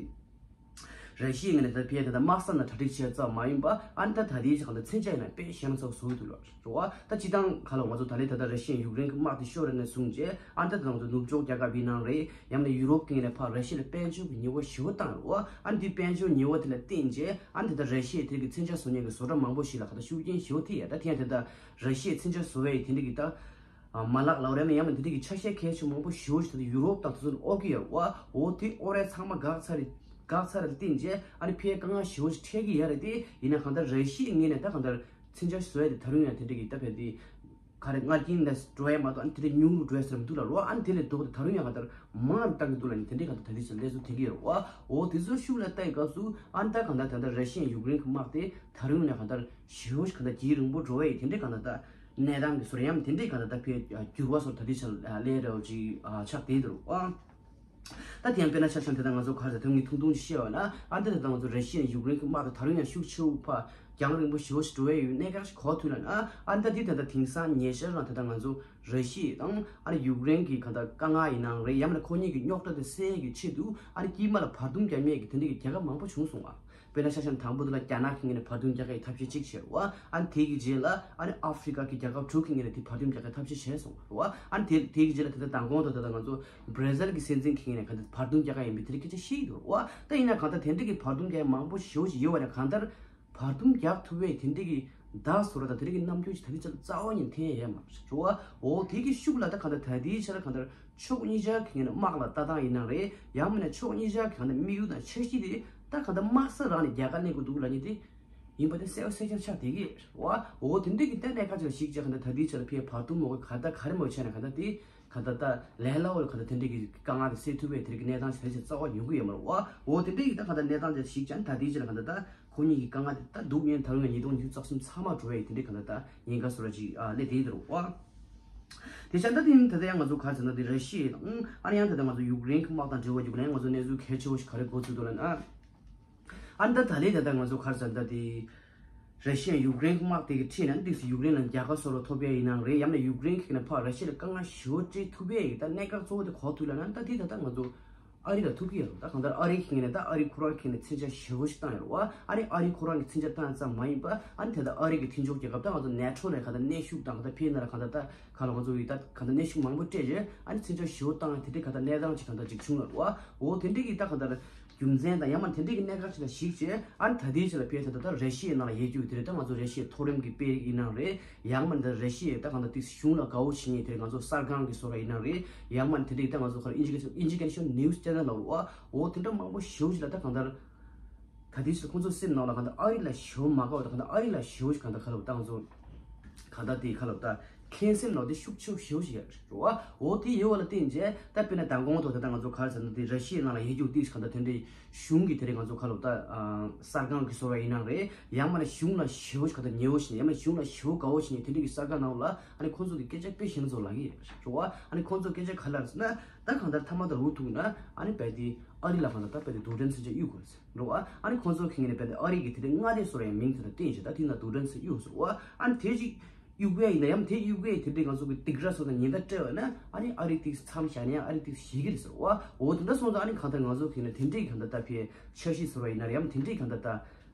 ར་ཤི་ཡའི་ངོས་ནས་ད་ཕལ་ཆེར་ད་དམག་ས་ནང་གྲ་སྒྲིག་བྱས་ཙམ་མ་ཡིན་པ། ཨ་ནི་ད་ད་ལྟའི་ཆ་གང་ལྟར་མཚོན་ཆ་ཡིན་ན་དཔེ་ཞེད་སྣང་ཚ་བོ་བཟོ་གི་འདུག་ལབ་རེད་བ། ད་སྤྱིར་བཏང་ག་ལ་ང་ཚོ་ད་ལྟའི་ད་ལྟ་ར་ཤི་ཡ་ཡུཀ་རེན་གྱི་དམག་དེ་ཤོར་ར་ནས་བཟུང་རྗེས་ཨ་ནི་ད་ད་ང་ཚོ་ནུབ་ཕྱོགས་རྒྱལ་ཁབ་ཡིན་ནའང་རེད། ཡང་ན་ཡུ་རོབ་ཀྱི་ངོས་ནས་ཕར་ར་ཤི་ཡ་ལ་དཔལ་འབྱོར་གྱི་ཉེས་པ་ཞེ་པོ་བཏང་རེད་བ། ཨ་ནི་དེ་དཔལ་འབྱོར་ཉེས་པ་དེ་ལ་བརྟེན་རྗེས་ཨ་ནི་ད་ལྟ་ར་ཤི་ཡའི་དེ་གི་མཚོན་ཆ་བཟོ་མཁན་གྱི་བཟོ་གྲྭ་མང་པོ་ཞིག་ལ་ག་ད་ཤུགས་རྐྱེན་ཞེ་པོ་ཐེབས་ཡ། ད་དེ་ཡང་དེ་ད་ར་ཤི་ཡའི་མཚོན་ཆ་བཟོ་བའི་དེ་འདྲ་གི་ད། ཨ་མ་ལག་ལབ་རེད་མིན་ཡང་མིན་དེ་འདྲ་གི་ཆ་ཤས་གལ་ཆེ་མང་པོ་ཞེ་པོ་ཞིག་ད་ལྟ་ཡུ་རོབ་དང་དེ་ཚོ་ནས་དབོར་གྱི་ཡོད་རེད་བ། འོ་དེ་དབོར་ཡ་ཚང་མ་འགག་ཚར་རེད། འགག་ཚར་རེད་བརྟེན་རྗེས་ཨ་ནི་ཕལ་དཀའ་ངལ་ཞེ་པོ་ཞིག་འཕྲད་ཀྱི་ཡོད་རེད། དེ་ཡིན་ན་གང་ལྟར་ར་ཤི་ཡའི་ངོས་ནས་ད་གང་ལྟར་མཚོན་ཆ་བཟོ་ཡ་དེ་ད་རུང་ཡང་དེ་འདྲ་གི་ད་ཕལ་དེ་ ག་རེ་སྔར་རྐྱེན་ལས་འགྲོ་ཡ་མ་གཏོགས་ཨ་ནི་དེ་འདྲ་ཉུང་རུ་འགྲོ་ཡ་ཟེར་མི་འདུག་ལ་རོ། ཨ་ནི་དེ་ལས་ལྡོག་སྟེ་ད་རུང་ཡང་གང་ལྟར་མང་རུ་བཏང་གི་འདུག་ལ་ནི་དེ་འདྲའི་གང་ལྟར་ད་ལྟའི་ཆར་ལས་སུ་ཐེབས་ཀྱི་ཡོད་རེད་བ། འོ་དེ་ཚོ་ཤུགས་ལ་ལྟ་ཡི་སྐབས་སུ་ཨ་ནི་ད་གང་ལྟར་ད་ལྟ་ར་ཤི་ཡ་ཡུཀ་རེན་གྱི་དམག་དེ་ད་རུང་ནས་གང་ལྟར་ཞེ་པོ་ཞིག་གང་ལྟར་རྒྱུན་རིང་པོ་འགྲོ་བ་ཡི་དེ་འདྲའི་གང་ལྟར་ད་གནས་སྟངས་ཀྱི་བཟོ་འདྲ་ཡང་དེ་འདྲའི་གང་ལྟར་ད་ཕའི་འགྱུར་བ་བཟོ་འདྲ་ད་ལྟའི་ཆར་ལས་རེ་བ་ཅིག་ཆགས་བསྡད་འདུག་རོ། ད་དེ་ཡང་དཔེར་ན་ཆ་བཞག་ན་དེ་ལྟར་ང་ཚོ་ག་རེ་ཟེར་ཐུབ་ངེས་ཐུང་ཐུང་ཞིག་བཤད་པ་ན་ཨ་ནི་ད་ལྟ་ང་ཚོ་ར་ཤི་ཡ་ཡུཀ་རེན་གྱི་དམག་དེ་ད་རུང་ཡང་ཤུགས་ཆེ་བོ་ཕར་རྒྱང་རིང་པོ་ཞེ་པོ་ཞིག་འགྲོ་ཡ་ཡོད་གནད་འགག་ཞིག་གོ་ཐུབ་ན་ཨ་ནི་ད་དེ་ད་ལྟ་དེང་སང་ཉེ་ཆར་རང་ད་ལྟ་ང་ཚོ་ར་ཤི་ཡ་དང་ཨ་ནི་ཡུཀ་རེན་གྱི་ག་ད་དཀའ་ངལ་ཡིན་ནའང་རེད། ཡང་མིན་ན་ཁོ་གཉིས་ཀྱི་རྙོག་དྲ་དེ་སེལ་ཡ་གི་ཆེད་དུ་ཨ་ནི་དཀྱིལ་མ་ལ་བར་འདུམ་རྒྱག་མཁན་གྱི་དེ་འདྲ་གི་རྒྱལ་ཁབ་མང་པོ་བྱུང་སོང་བ། དཔེར་ན་ཆ་བཞག་ན་དང་པོ་དེ་ལ་རྒྱ་ནག་གི་ངོས་ནས་བར་འདུམ་རྒྱག་ཡའི་ཐབས་ཤེས་གཅིག་བྱས་རེད་བ། ཨ་ནི་དེ་གི་རྗེས་ལ་ཨ་ནི་ཨ་ཧྥི་རི་ཀ་གི་རྒྱལ་ཁབ་དྲུག་གི་ངོས་ནས་དེ་བར་འདུམ་རྒྱག་ཡའི་ཐབས་ཤེས་བྱས་སོང་རེད་བ། ཨ་ནི་དེ་དེ་གི་རྗེས་ལ་ད་ལྟ་མདང་དགོང་དུ་ད་ལྟ་ང་ཚོ་བྷ་ར་ཟིལ་གྱི་སྲིད་འཛིན་གྱི་ངོས་ནས་གང་ལྟར་བར་འདུམ་རྒྱག་ག་ཡིན་པའི་དེ་འདྲའི་སྐད་ཆ་བཤད་ཀྱི་འདུག་རེད་བ། ད་ཡིན་ན་གང་ལྟར་དེ་འདྲ་གི་བར་འདུམ་རྒྱག་ཡ་མང་པོ་ཞེ་པོ་ཅིག་ཡོད་པ་ནས་གང་ལྟར་བར་འདུམ་རྒྱག་ཐུབ་པའི་དེ་འདྲ་གི་བརྡ་བཟོ་འདྲ་དང་དེ་འདྲ་གི་རྣམ་འགྱུར་ཅིག་ད་ལྟའི་ཆར་རྩ་བ་ཉིད་ནས་འཐེན་ཡ་ཡོད་མ་རེད་བ། འོ་དེ་གི་ཤུགས་ལ་ད་གང་ལྟར་ད་ལྟའི་ཆར་གང་ལྟར་ཕྱོགས་གཉིས་ཆར་གྱི་ངོས་ནས་དམག་ལ་ལྟ་སྟངས་ཡིན་ན་རེད། ཡང་མིན་ན་ཕྱོགས་གཉིས་ཆར་གྱི་གང་ལྟར་དམིགས་ཡུལ་དང་འཆར་གཞི་དེ་ད་གང་ལྟར་དམག་ས་རང་ནས་རྒྱལ་ཁ་ལེན་དགོས་འདུག་ལབ་མཁན་དེ་ཡིན་པ་དེ་གསལ་པོ་གསལ་རྐྱང་ཆགས་བསྡད་ཀྱི་རེད་བ། འོ་དེ་འདྲ་གི་ད་གནད་འགག་ཅིག་ལ་གཞིགས་བྱས་གང་ལྟར་ད་ལྟའི་ཆར་ཕའི་བར་འདུམ་མོ་གི་ག་ད་ག་རེ་མོ་བྱས་ན་གང་ལྟར་དེ་གང་ལྟར་ད་ལས་སླ་བོ་ལ་གང་ལྟར་དེ་འདྲ་གི་དཀའ་ངལ་དེ་སེལ་ཐུབ་པའི་དེ་འདྲ་གི་གནས་སྟངས་ཞིག་ད་ཆ་རྩ་བ་ཉོ་གི་ཡོད་མ་རེད་བ། འོ་དེ་འདྲ་གི་ད་གང་ལྟར་གནས་སྟངས་དེ་གཞིགས་བྱས་ན་ད་ལྟའི་ཆར་གང་ལྟར་ད་ཁོ་གཉིས་ཀྱི་དཀའ་ངལ་དེ་ད་སྡུག་བསྔལ་ད་རུང་ཡང་ཉིས་སྟོང་ཉི་ཤུ་རྩ་གསུམ་ཚང་མ་འགྲོ་བའི་དེ་འདྲའི་གང་ལྟར་ད་ཉེན་ཁ་བཟོ་འདྲ་ཅིག་ཨ་སླེབས་བསྡད་ཡོད་རེད་བ། དེ་ཆ་ད་དེ་ད་ལྟ་ཡང་ང་ཚོ་ག་རེ་ཟེར་ན་དེ་ར་ཤི་ཡ་དང་ཨ་ནི་ཡང་ད་ལྟ་ང་ཚོ་ཡུཀ་རེན་གྱི་དམག་དང་འབྲེལ་བ་ཡོད་པ་ན་ཡང་ང་ཚོ་གནས་ཚུལ་གལ་ཆེ་བོ་ཞིག་ག་རེ་གོ་ཚུལ་འདུག་ལབ་ན། ཨ་ནི་ད་ད་ལན་ད་ལྟ་ང་ཚོ་ག་རེ་ཟེར་ན་ད་དེ་ར་ཤི་ཡ་ཡུཀ་རེན་གྱི་དམག་དེ་གི་ཁྲིད་ན་ཏིག་ཙམ་ཡུཀ་རེན་ལ་རྒྱལ་ཁ་བཟོ་འདྲ་ཐོབ་ཡ་ཡིན་ནའང་རེད། ཡང་ན་ཡུཀ་རེན་གྱི་ནས་ཕར་ར་ཤི་ཡ་ལ་དཀའ་ངལ་ཞེ་པོ་སྤྲད་ཐུབ་ཡ་ཡིན་ད་གནད་འགག་གཙོ་བོ་དེ་གོ་ཐུབ་ལབ་ན་ད་དེ་ད་ལྟ་ང་ཚོ་ཨ་རི་ལ་ཐུག་གི་ཡོད་རེད། ད་གང་ལྟར་ཨ་རི་གི་ངོས་ནས་ད་ཨ་རི་ཁོ་རང་གི་ངོས་ནས་མཚོན་ཆ་ཞེ་པོ་ཞིག་བཏང་ཡོད་རེད་བ། ཨ་རི་ཨ་རི་ཁོ་རང་གི་མཚོན་ཆ་བཏང་ཙམ་མ་ཡིན་པ་ཨ་ནི་དེ་ལྟར་ཨ་རི་གི་མཐུན་ཕྱོགས་རྒྱལ་ཁབ་ད་ང་ཚོ་ནེ་ཊོ་ནས་གང་ལྟར་གནོན་ཤུགས་དང་གང་ལྟར་ཕེབས་ན་ལ་གང་ལྟར་ད་ག་ལ་ང་ཚོ་ཡི་ད་གང་ལྟར་གནོན་ཤུགས་མང་པོ་སྤྲད་རྗེས་ཨ་ནི་མཚོན་ཆ་ཞེ་པོ་བཏང་དེ་འདྲའི་གང་ལྟར་གནས་སྟངས་ཅིག་གང་ལྟར་ཅིག་བྱུང་ཡོད་རེད་བ། འོ་དེ་འདྲའི་གི་ད་གང་ལྟར་རྒྱུ་མཚན་དང་ཡང་མ་དེ་འདྲའི་གི་གནད་འགག་ཅིག་ལ་གཞིགས་བྱས་ཨ་ནི་ད་ལྟའི་ཆ་ལ་ཕེབས་ད་ད་ར་ཤི་ཡའི་ནང་ལ་ཡོད་རྒྱུ་དེ་རེད། ད་ང་ཚོ་ར་ཤི་ཡའི་མཐོ་རིམ་གི་དཔོན་རིགས་ཡིན་ནའང་རེད། ཡང་མིན་ད་ར་ཤི་ཡའི་ད་གང་ལྟར་ཏིག་གཞུང་ལ་དགའ་བོ་བྱེད་མཁན་དེ་ང་ཚོ་གསར་ཁང་གི་བཟོ་འདྲ་ཡིན་ནའང་རེད། ཡང་མིན་དེ་འདྲའི་ད་ང་ཚོ་ག་རེ་ཨིན་ཇི་ཨིན་ཇི་ཀེ་ན་ཤི་ཡལ་ནིའུ་སི་ཅེ་ནལ་ལ་རེད་བ། འོ་དེ་འདྲ་མང་པོ་ཞེ་པོ་ཅིག་ལ་ད་གང་ལྟར་ད་ལྟའི་ཆར་ཁོང་ཚོ་སེམས་ནང་ལ་གང་ལྟར་ཨ་རི་ལ་ཞེ་པོ་མ་དགའ་བ་དང་གང་ལྟར་ཨ་རི་ལ་ཞེ་པོ་ཅིག་གང་ལྟར་ག་ལབ་ད་ང་ཚོ་གང་ལྟར་དེ་ག་ལབ་ད་ཁེངས་སེམས་ནང་དེ་ཤུགས་ཆེ་ཞེ་པོ་ཅིག་ཡོད་རེད་བ། འོ་དེ་ཡོད་པ་ལ་བརྟེན་བྱས་ད་དཔེར་ན་མདང་དགོང་ཐོག་ད་ལྟ་ང་ཚོ་ག་རེ་ཟེར་ན་དེ་ར་ཤི་ཡའི་ནང་ལ་ཡོད་རྒྱུ་དེ་གང་ལྟར་དེ་འདྲའི་གཞུང་གི་དེ་རིང་ང་ཚོ་ག་ལབ་ད་གསར་ཁང་གི་བཟོ་འདྲ་ཡིན་ནའང་རེད། ཡང་མིན་ན་གཞུང་ལ་ཞེ་པོ་ཞིག་ག་ད་ཉེ་བོ་ཞིག་ཡང་མིན་ན་གཞུང་ལ་ཞེ་པོ་དགའ་བོ་ཞིག་དེ་འདྲ་གི་གསར་ཁང་ནང་ལ་ཨ་ནི་ཁོང་ཚོ་གི་སྐད་ཆ་དཔེ་གཞན་ཚོ་ལབ་ཀྱི་ཡོད་རེད་བ། ཨ་ནི་ཁོང་ཚོ་སྐད་ཆ་ག་ལབ་ཟེར་ན་ད་གང་ལྟར་མཐའ་མ་ད་རུ་ཐུག་ན་ཨ་ནི་རྦད་དེ་ཨ་རི་ལ་གང་ལྟར་ད་རྦད་དེ་རྡུལ་ཕྲན་མཚོན་ཆ་གཡུག་དགོས་རེད་ཟེར་རེད་བ། ཨ་ནི་ཁོང་ཚོ་གི་ངོས་ནས་རྦད་དེ་ཨ་རི་གི་དེ་འདྲའི་མངའ་སྡེ་བཟོ་འདྲ་ཡང་མིང་དེ་འདྲ་བཏོན་བྱས་ད་དེ་ན་རྡུལ་ཕྲན་མཚོན་ཆ་གཡུག་ཟེར་རེད་བ། ཨ་ནི་དེ་ཅིག་གཡུག་པ་ཡིན་ན་ཡང་དེ་གཡུག་པའི་དེ་འདྲའི་ང་ཚོ་གི་སྡིགས་ར་སོགས་དང་ཉེན་བརྡ་སྤྲད་པ་ན་ཨ་ནི་ཨ་རི་ཏིག་མཚམས་བཞག་ནས་ཨ་རི་ཏིག་ཞེད་ཀྱི་རེད་ཟེར་བ། འོ་དེ་འདྲ་སོང་ཙང་ཨ་ནི་གང་ལྟར་ང་ཚོ་གི་ན་དེ་འདྲའི་གང་ལྟར་ད་ཕའི་འཆར་གཞི་བཟོ་འདྲ་ཡིན་ན་རེད་ཡང་དེ་འདྲའི་གང་ལྟར་ད་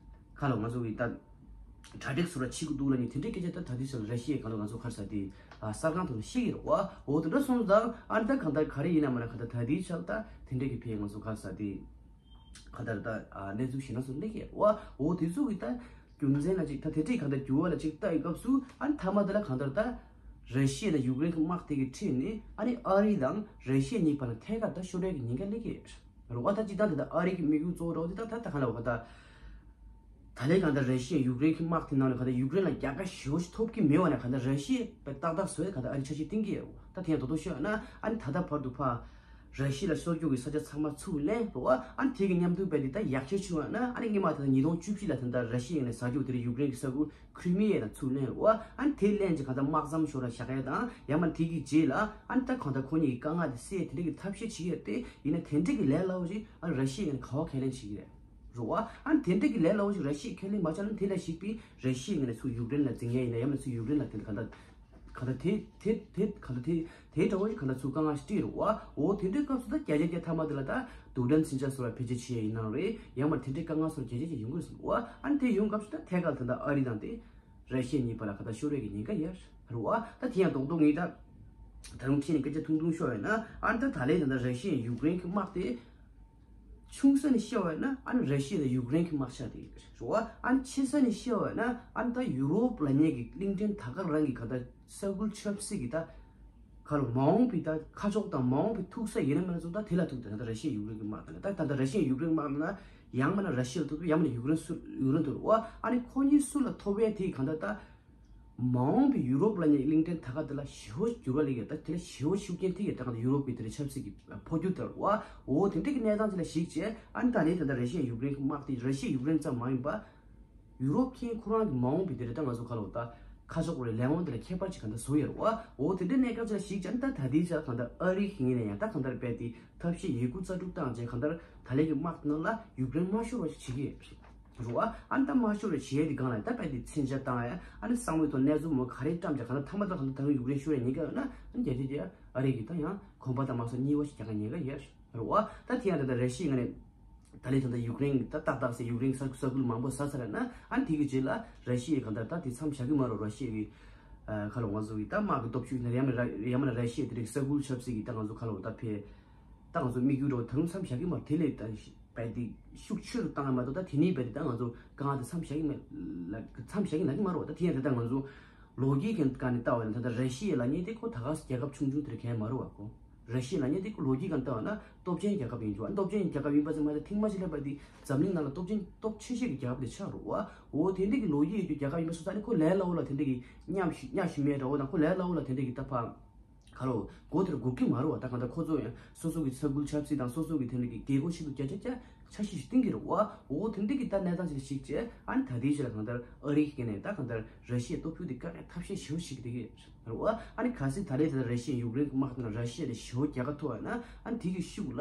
ག་ལ་ང་ཚོ་གི་ད་གྲ་སྒྲིག་བཟོ་འདྲ་བྱེད་དགོས་འདུག་ལབ་ནས་དེ་འདྲའི་སྐད་ཆ་ད་ད་ལྟའི་ཆར་ར་ཤི་ཡའི་གང་ལ་ང་ཚོ་ག་རེ་ཟེར་དེ་གསར་ཁང་དུ་ན་ཤེས་ཀྱི་རེད་བ། འོ་དེ་འདྲ་སོང་ཙང་ཨ་ནི་ད་གང་ལྟར་ག་རེ་ཡིན་ན་མ་ན་གང་ལྟར་ད་ལྟའི་ཆར་ད་དེ་འདྲའི་གི་ཕའི་ང་ཚོ་ག་རེ་ཟེར་དེ། གང་ལྟར་ད་ཨ་གནས་ཚུལ་ཞིག་ན་སོང་ནས་ཀྱི་བ། འོ་དེ་ཚོ་གི་ད་རྒྱུ་མཚན་ལ་ཅིག་ད་དེ་འདྲའི་གང་ལྟར་འགྱུར་བ་ལ་ཅིག་ལྟ་ཡི་སྐབས་སུ་ཨ་ནི་མཐའ་མ་དེ་ལ་གང་ལྟར་ད་ར་ཤི་ཡ་དང་ཡུཀ་རེན་གྱི་དམག་དེ་གི་ཁྲིད་ནས་ཨ་ནི་ཨ་རི་དང་ར་ཤི་ཡ་གཉིས་བར་ལ་ཐད་ཀར་ད་ཤོར་ཡ་གི་ཉེན་ཁ་སླེབས་ཀྱི་རེད་བ། ད་སྤྱིར་བཏང་དེ་ད་ཨ་རི་གི་དམིགས་ཡུལ་གཙོ་བོ་འདྲ་བོ་དེ་ད་ད་ད་གང་ལ་བ་ག་ད། ད་ལན་གང་ལྟར་ར་ཤི་ཡ་ཡུཀ་རེན་གྱི་དམག་དེ་ནང་ནས་གང་ལྟར་ཡུཀ་རེན་ལ་རྒྱལ་ཁ་ཞེ་པོ་ཞིག་ཐོབ་ཀྱི་མེད་པ་ནས་གང་ལྟར་ར་ཤི་ཡས་ཏག་ཏག་བཟོ་ཡས་གང་ལྟར་ཨ་རི་འཆར་གཞི་བཏིང་གི་ཡོད། ད་དེ་ཡང་རྡོག་རྡོག་ཤོད་ན་ཨ་ནི་ད་ལྟ་བར་དུ་ཕར་ར་ཤི་ཡ་ལ་སོར་རྒྱུ་གི་ས་ཆ་ཚང་མ་ཚུར་ལེན་རོགས། ཨ་ནི་དེ་གི་མཉམ་དུ་བས་དེ་ད་ཡག་ཤོས་བྱུང་བ་ན་ཨ་ནི་སྔོན་མ་ད་ལྟ་ཉིས་སྟོང་བཅུ་བཞི་ལ་ད་ལྟ་ར་ཤི་ཡ་ནས་ཟ་རྒྱུ་དེ་རིང་ཡུཀ་རེན་གྱི་ས་ཁུལ་ཁྲི་མི་ཡ་ལ་ཚུར་ལེན་རོགས། ཨ་ནི་དེ་ལེན་ཅིག་གང་ལྟར་དམག་མཚམས་ཤོར་ར་བཞག་ཡ་དང་ཡང་མ་དེ་གི་རྗེས་ལ་ཨ་ནི་ད་གང་ལྟར་ཁོ་གཉིས་ཀྱི་དཀའ་ངལ་དེ་སེལ་དེ་འདྲ་གི་ཐབས་ཤེས་བྱེད་ཡ་དེ་ཡིན་ན་དེ་འདྲ་གི་ལས་སླ་བོ་ཞིག་ཨ་ནི་ར་ཤི་ཡ་ནས་ག་བ་ཁས་ལེན་བྱེད་ཀྱི་རེད། རེད་བ། ཨ་ནི་དེ་འདྲ་གི་ལས་སླ་བོ་ཞིག་ར་ཤི་ཡས་ཁས་ལེན་མ་བྱས་ན་དེ་ལ་གཞིགས་པའི་ར་ཤི་ཡའི་ངོས་ནས་ཚུར་ཡུཀ་རེན་ལ་འཛིང་ཡ་ཡིན་ན་ཡང་ན་ཚུར་ཡུཀ་རེན་ལ་དེ་ག་འདྲ་ག་འདྲ་དེ་དེ་དེ་ག་འདྲ་དེ་དེ་འདྲ་བོ་ཞིག་ག་འདྲ་ཚུར་དཀའ་ངལ་ཞིག་སྤྲད་རེད་བ། འོ་དེ་འདྲའི་སྐབས་སུ་ད་རྒྱ་ཆེ་རྒྱ་མཐའ་མ་དེ་ལ་ད་རྡུལ་ཕྲན་མཚོན་ཆ་སོགས་ལ་བེད་སྤྱོད་བྱེད་ཡ་ཡིན་ནའང་རེད། ཡང་མ་དེ་འདྲའི་དཀའ་ངལ་སོགས་རྒྱ་ཆེ་ཆེ་ཡོང་གི་རེད་ཟེར་བ། ཨ་ནི་དེ་ཡོང་སྐབས་སུ་ད་ཐད་ཀར་ད་ལྟ་ཨ་རི་དང་དེ་ར་ཤི་ཡ་གཉིས་བར་ལ་ག་འདྲ་ཤོར་ཡ་གི་ཉེན་ཁ་ཡོད་རེད་བ། ད་དེ་ཡང་རྡོག་རྡོག་ངས་ད་ད་རུང་ཁྲིད་ནས་སྐད་ཆ་ཐུང་ཐུང་ཤོད་ཡོད་ན་ཨ་ནི་ད་ད་ལན་ད་ལྟ་ར་ཤི་ཡ་ཡུཀ་རེན་གྱི་དམག་དེ། ཆུང་ས་ནས་བཤད་པ་ཡིན་ན་ཨ་ནི་ར་ཤི་ཡ་དང་ཡུཀ་རེན་གྱི་དམག་ཆགས་བསྡད་ཀྱི་རེད་བ། ཨ་ནི་ཆེ་ས་ནས་བཤད་པ་ཡིན་ན་ཨ་ནི་ད་ཡུ་རོབ་ལབ་མཁན་གྱི་གླིང་ཕྲན་ད་ག་རང་གི་ག་ད་ས་ཁུལ་ཆབ་སྲིད་ཀྱི་ད་ག་ལ་མ་འོངས་པའི་ད་ཁ་ཕྱོགས་དང་མ་འོངས་པའི་ཐུག་ས་ཡིན་ན་མིན་ན་ཚོ་ད་དེ་ལ་ཐུག་ད་ད་ར་ཤི་ཡ་ཡུཀ་རེན་གྱི་དམག་དང་ད་ད་ད་ར་ཤི་ཡ་ཡུཀ་རེན་དམག་ན་ཡང་མིན་ན་ར་ཤི་ཡ་ལ་ཐུག་ཡང་མིན་ན་ཡུཀ་རེན་སུ་ཡུཀ་རེན་ཐུག་རེད་བ། ཨ་ནི་ཁོ་གཉིས་སུ་ལ་ཐོབ་པའི་དེ་ག་ད་ད། མ་འོངས་པའི་ཡུ་རོབ་ལབ་མཁན་གླིང་ཕྲན་ད་ག་དེ་ལ་ཞི་བོ་འགྱུར་བ་ལས་ཀྱི་ད་དེ་ལ་ཞི་བོ་ཤུགས་རྐྱེན་ཐེབས་ཀྱི་ད་ག་ད་ཡུ་རོབ་ཀྱི་དེ་ལ་ཆབ་སྲིད་ཀྱི་འཕོ་འགྱུར་དེ་ལ་བ་འོ་དེ་འདྲ་གི་གནས་སྟངས་ཅིག་ལ་གཞིགས་བྱས། ཨ་ནི་ད་ནི་ད་ལྟ་ར་ཤི་ཡ་ཡུཀ་རེན་གྱི་དམག་དེ་ར་ཤི་ཡ་ཡུཀ་རེན་ཙམ་མ་ཡིན་པ། ཡུ་རོབ་མཁན་ཁོ་རང་གི་མ་འོངས་པའི་དེ་རེད། ད་ང་ཚོ་ག་ལ་འོ་ད་ཁ་ཕྱོགས་རེད། ལས་དབང་དེ་ལ་ཁྱད་པར་ཅིག་ག་འདྲ་བཟོ་ཡ་རེད་བ། འོ་དེ་འདྲའི་གནས་སྐབས་ཅིག་ལ་གཞིགས་བྱས་ན་ད་ད་ལྟའི་ཆར་གང་ལྟར་ཨ་རི་གི་ངོས་ནས་ཡང་ད་གང་ལྟར་རྦད་དེ་ཐབས་ཤེས་ཡི་གུ་རྩལ་སྤྲུགས་བཏང་བྱས་གང་ལྟར་ད་ལན་གྱི་དམག་དེ་ནང་ལ་ཡུཀ་རེན་མ་ཤོར་བ་ཞིག་བྱེད་ཀྱི་རེད་བ། ཨ་ནི་ད་མ་ཤོར་བ་བྱེད་ཡས་དེ་སྒང་ལ་ད་རྦད་དེ་མཚོན་ཆ་བཏང་ཡ། ཨ་ནི་གསང་བའི་ཐོག་གནས་ཚུལ་མང་པོ་ག་རེ་བཀྲམ་བྱས་གང་ལྟར་ཐ་མ་ད་གང་ལྟར་ད་རུང་ཡུཀ་རེན་ཤོར་ཡ་ཉེན་ཁ་ཡོད་ན། ཨ་ནི་རྒྱལ་སྤྱི་དེ་ཨ་རི་གི་ད་ཡང་གོམ་པ་དང་མ་སོགས་གཉིས་པ་ཞིག་རྒྱག་ག་ཉེན་ཁ་ཡོད་རེད་བ། ད་དེ་ཡང་ད་ལྟ་ར་ཤི་ཡའི་ངོས་ནས། ད་ལན་ད་ལྟ་ཡུཀ་རེན་གྱི་ད་ཏག་ཏག་ཟེར་ཡུཀ་རེན་གྱི་ས་ས་ཁུལ་མང་པོ་ཟ་ཚར་ན། ཨ་ནི་དེ་གི་རྗེས་ལ་ར་ཤི་ཡའི་གང་ལྟར་ད་དེ་མཚམས་བཞག་གི་མ་རེད། ར་ཤི་ཡའི་ཨ་ཁ་ལོ་ང་ཚོ་གི་ད་དམག་གི་སྟོབས་ཤུགས་ཡིན་ན་ཡང་མིན་ཡང་མིན་ན་ར་ཤི་ཡའི་དེ་རིགས་ས་ཁུལ་ཆབ་སྲིད་ཀྱི་ད་ང་ཚོ་ཁ་ལོ་ད་ཕེ་ད་ང་ཚོ་དམིགས་ཡུལ་འགྲོ་ད་རུང་མཚམས་བཞག་གི་མ་རེད། དེ་ལས་ད་རྦད་དེ་ཤུགས་ཆེ་རུ་བཏང་ཡ་མ་གཏོགས། ད་དེ་ནས་རྦད་དེ་ད་ང་ཚོ་དཀའ་ངལ་དེ་མཚམས་བཞག་གི་མེད་ལ་མཚམས་བཞག་གི་ན་གི་མ་རེད་བ། ད་དེ་ཡང་དེ་ད་ང་ཚོ་ལོ་རྒྱུས་ཀྱི་སྒང་ནས་ལྟ་བ་ཡིན་ན་ད་ལྟ་ར་ཤི་ཡ་ལབ་མཁན་དེ་ཁོ་ད་ག་སེ་རྒྱལ་ཁབ་ཆུང་ཆུང་དེ་རིགས་གང་ཡང་མ་རེད་བ། ཁོ། ར་ཤི་ཡ་ལབ་མཁན་དེ་ཁོ་ལོ་རྒྱུས་སྒང་ལྟ་བ་ན་སྟོབས་ཆེན་རྒྱལ་ཁབ་ཡིན་འགྲོ། ཨ་སྟོབས་ཆེན་རྒྱལ་ཁབ་ཡིན་པ་ཙམ་མ་ཟད་ཐེངས་མ་གཅིག་སླེབས་པ་དེ་འཛམ་གླིང་ནང་ལ་སྟོབས་ཆེན་སྟོབས་ཆེ་ཤོས་ཀྱི་རྒྱལ་ཁབ་དེ་ཆགས་འགྲོ་བ། འོ་དེ་འདྲ་གི་ལོ་རྒྱུས་ཡོད་རྒྱུ་རྒྱལ་ཁབ་ཡིན་པ་སོང་ཙང་ནི་ཁོ་ལས་སླ་བོ་ལ་དེ་འདྲ་གི་མཉམ་ཞུ་མཉམ་ཞུ་མེད་འདྲ་བོ་དང་ཁོ་ལས་སླ་བོ་ལ་དེ་འདྲ་གི་ད་ཕ་ག་ལོ་མགོ་དེར་སྒུར་གི་མ་རེད་བ། ད་གང་ལྟར་ཁོ་ཚོ་ཡང་སོ་སོ་གི་ས་ཁུལ་ཆབ་སྲིད་དང་སོ་སོ་གི་དེ་འདྲ་གི་རྒྱལ་སྒོ་ཞིག་ཏུ་བརྒྱ་ཆ་བརྒྱ་འཆར་གཞི་ཞིག་བཏིང་གི་རེད་བ། འོ་དེ་འདྲ་གི་ད་གནས་སྟངས་ཤིག་ལ་གཞིགས་བྱས། ཨ་ནི་ད་ལྟའི་ཆར་ལ་གང་ལྟར་ཨ་རིའི་སྐད་ནས་ད་གང་ལྟར་ར་ཤི་ཡའི་སྟོབས་ཤུགས་དེ་བཀག་ཡ་ཐབས་ཤེས་ཞེ་པོ་ཞིག་བྱེད་ཀྱི་རེད་བ། ཨ་ནི་གལ་སྲིད་ད་རེས་ད་ལྟ་ར་ཤི་ཡའི་ཡུཀ་རེན་གྱི་དམག་དེ་ནང་ར་ཤི་ཡ་ལ་ཞེ་པོ་རྒྱལ་ཁ་ཐོབ་པ་ན། ཨ་ནི་དེ་གི་ཤུགས་ལ་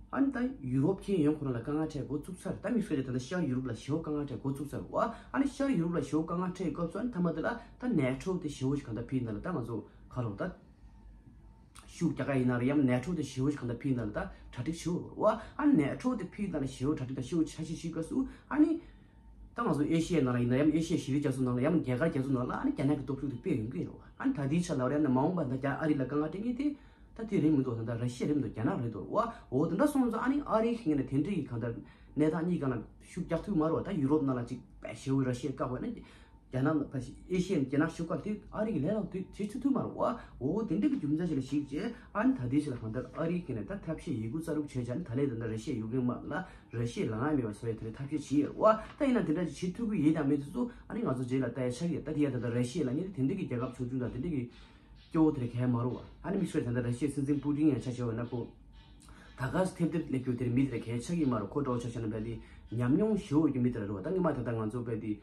ཨ་ནི་ད་ཡུ་རོབ་མཁན་ཡོང་ཁོ་རང་ལ་དཀའ་ངལ་འཕྲད་འགོ་བཙུགས་ཚར། ད་དམིགས་བསལ་གྱིས་ད་ལྟ་ཤར་ཡུ་རོབ་ལ་ཞེ་པོ་དཀའ་ངལ་འཕྲད་འགོ་བཙུགས་ཚར་བ། ཨ་ནི་ཤར་ཡུ་རོབ་ལ་ཞེ་པོ་དཀའ་ངལ་འཕྲད་སྐབས་སུ་ཨ་ནི་མཐའ་མ་དེ་ལ་ད་ནེ་ཊོ་དེ་ཞེ་པོ་ཞིག་གང་ལྟར་ཕིའི་ནང་ལ་ད་ང་ཚོ་ག་ལོ་ད། ཤུགས་རྒྱག་ག་ཡིན་ན་རེད། ཡང་ན་ནེ་ཊོ་དེ་ཞེ་པོ་ཞིག་གང་ལྟར་ཕིའི་ནང་ལ་ད་གྲ་སྒྲིག་ཞུ་བ། ཨ་ནེ་ཊོ་དེ་ཕིའི་ནང་ལ་ཞེ་པོ་གྲ་སྒྲིག་དང་ཞེ་པོ་འཆར་གཞི་ཞིག་སྐབས་སུ་ཨ་ནི། ད་ང་ཚོ་ཨེ་ཤི་ཡའི་ནང་ལ་ཡིན་ན་ཡང་ཨེ་ཤི་ཡའི་ཤེས་རིག་རྒྱ་མཚོ་ནང་ལ་ཡང་རྒྱ་གར་རྒྱ་མཚོ་ནང་ལ་ཨ་ནི་རྒྱ་ནག་གི་སྟོབས་ཤུགས་དེ་དཔེ་ཡོང་གི་རེད་བ། ཨ་ནི་ད་ལྟའི་ཆ་ལ་ཡང་ན་མ་འོངས་པ་ད་རྒྱ་ཨ་རི་ལ་དཀའ་ངལ་འཕྲད་མཁན་དེ་ད་དེ་རེད་མི་འདུག་ད་ལྟ་ར་ཤི་ཡ་རེད་མི་འདུག་རྒྱ་ནག་རེད་འདུག་བ། འོ་དེ་འདྲ་སོང་ཙང་ཨ་ནི་ཨ་རིའི་ཤེས་ཡོན་དེ་འདྲ་ཡི་གང་ལྟར་གནས་སྟངས་གཉིས་སྒང་ལ་ཤུགས་རྒྱག་ཐུབ་མ་རེད་བ། ད་ཡུ་རོབ་ནང་ལ་ཅིག་དཔེ་ཞེ་པོ་ར་ཤི་ཡ་བཀག་པ་ན། རྒྱ་ནག་ཕ་ཤི་ཨེ་ཤི་ཡའི་རྒྱ་ནག་ཤུགས་ཀ་དེ་ཨ་རི་གི་ལས་ལ་དེ་བྱེད་ཆུ་ཐུབ་མ་རེད་བ། འོ་དེ་འདྲ་གི་རྒྱུ་མཚན་ཞིག་ལ་གཞིགས་བྱས་ཨ་ནི་ད་ལྟའི་ཆ་ལ་གང་ལྟར་ཨ་རི་གི་ནས་ད་ཐབས་ཤེས་ཡི་གུ་རྩ་རུག་བྱས་བྱས་ཨ་ནི་ད་ལས་ད་ལྟ་ར་ཤི་ཡའི་ཡུཀ་རེན་དམག་ལ་ར་ཤི་ཡའི་ལངས་ཡ་མེད་པ་བཟོ་ཡ་དེ་འདྲ་ཐབས་ཤེས་བྱེད་ཡོད་བ། ད་ཡིན་ན་དེ་འདྲ་ཅིག་བྱེད་ཐུབ་ཀྱི་ཡོད་དང་མེད་དེ་ཚོ་ཨ་ནི་ང་ཚོ་རྗེས་ལ་ལྟ་ཡ་ཆགས་ཀྱི་ཡོད། ད་དེ་ཡ་ད་ལྟ་ར་ཤི་ཡ་ལབ་མཁན་དེ་དེ་འདྲ་གི་རྒྱལ་ཁབ་ཆུང་ཆུང་དང་དེ་འདྲ་གི་སྐྱོ་བོ་དེ་འདྲ་གང་ཡང་མ་རེད་བ། ཨ་ནི་དམིགས་བསལ་ད་ལྟ་ར་ཤི་ཡའི་སྲིད་འཛིན་པུ་ཏིན་ཡང་ཆ་བཞག་པ་ན་ཁོ་ད་ག་སེ་ཐེབས་ཐེབས་སླེབས་རྒྱུ་དེ་རིགས་མི་དེ་འདྲ་གང་ཡང་ཆགས་ཀྱི་མ་རེད། ཁོ་འདྲ་བོ་ཆ་བཞག་ན་བས་དེ་ཉམས་མྱོང་ཞེ་པོ་ཡོད་རྒྱུ་མི་དེ་འདྲ་རེད་བ། ད་སྔོན་མ་ད་ལྟ་ང་ཚོ་བས་དེ།